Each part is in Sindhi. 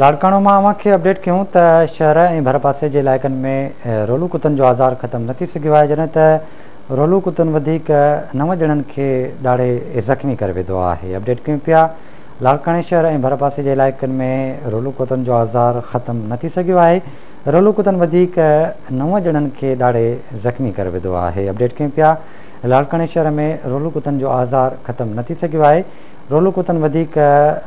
لاڙڪاڻو مان اوهان کي اپڊيٽ ڪيون ته شهر ۽ ڀرپاسي جي علائقن ۾ رولو ڪتن جو آزار ختم نه ٿي سگهيو آهي، جڏهن ته رولو ڪتن وڌيڪ نو ڄڻن کي ڏاڙهي زخمي ڪري وڌو آهي. اپڊيٽ ڪيون پيا لاڙڪاڻي شهر ۽ ڀرپاسي جي علائقن ۾ رولو ڪتن جو آزار ختم نه ٿي سگهيو آهي، رولو ڪتن وڌيڪ نو ڄڻن کي ڏاڙهي زخمي ڪري وڌو آهي. اپڊيٽ ڪيون پيا لاڙڪاڻي شهر ۾ رولو ڪتن جو آزار ختم نه ٿي سگهيو آهي. رولو ڪتن وڌيڪ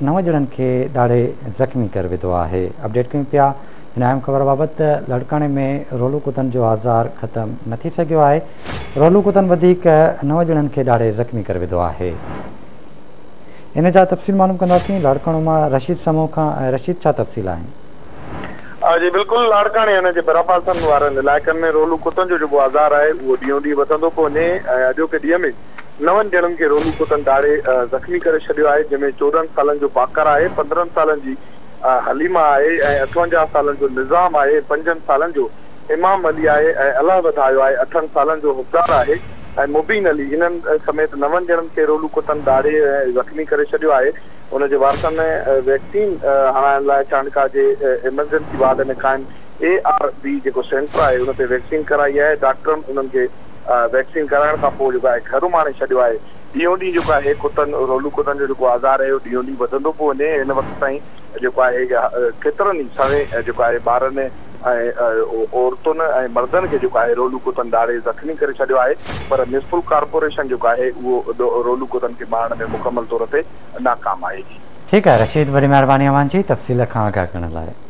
نو ڄڻن کي ڏاڙهي زخمي ڪري وڌو آهي. اپڊيٽ ڪيون پيا هن اهم خبر بابت ته لاڙڪاڻي ۾ رولو ڪتن جو آزار ختم نه ٿي سگهيو آهي. رولو ڪتن وڌيڪ نو ڄڻن کي ڏاڙهي زخمي ڪري وڌو آهي. ان جا تفصيل معلوم ڪنداسين لاڙڪاڻو مان رشيد سمون کان ۽ رشيد ڇا تفصيل آهن؟ جي بلڪل لاڙڪاڻي ان جي ڀرپاسن وارن علائقن ۾ رولو ڪتن جو جيڪو آزار آهي اهو ڏينهون ڏينهن وڌندو پيو وڃي ۽ اڄوڪي ڏينهن ۾ نون ڄڻن کي رولو ڪتن ڏاڙهي زخمي ڪري ڇڏيو آهي، جنهن ۾ 14 سالن جو باقر آهي، 15 سالن جي حليمه آهي ۽ 58 سالن جو نظام آهي، پنجن سالن جو امام علي آهي ۽ الله وڌايو آهي، اٺن سالن جو حبدار آهي ۽ مبين علي، انهن سميت نون ڄڻن کي رولو ڪتن ڏاڙهي زخمي ڪري ڇڏيو آهي. ان جي وارثن ويڪسين هڻائڻ لاء چانڊڪا جي ايمرجنسي وارڊ ۾ قائم اي آر بي جيڪو سينٽر آهي ان تي ويڪسين ڪرائي آهي، ڊاڪٽرن انهن کي ويڪسين ڪرائڻ کان پوء جيڪو آهي گهر اماڻي ڇڏيو آهي. ڏينهون ڏينهن جيڪو آهي ڪتن رولو ڪتن جو جيڪو آزار آهي اهو ڏينهون ڏينهن وڌندو پيو وڃي هن وقت تائين جيڪو آهي ڪيترن ئي سوين جيڪو آهي ٻارن ۽ عورتن ۽ مردن کي جيڪو آهي رولو ڪتن ڏاڙهي زخمي ڪري ڇڏيو آهي پر ميونسپل ڪارپوريشن جيڪو آهي اهو رولو ڪتن کي مارڻ ۾ مڪمل طور تي ناڪام آهي. ٺيڪ آهي رشيد وڏي مهرباني اوهان جي تفصيل کان آگاهه ڪرڻ لاء.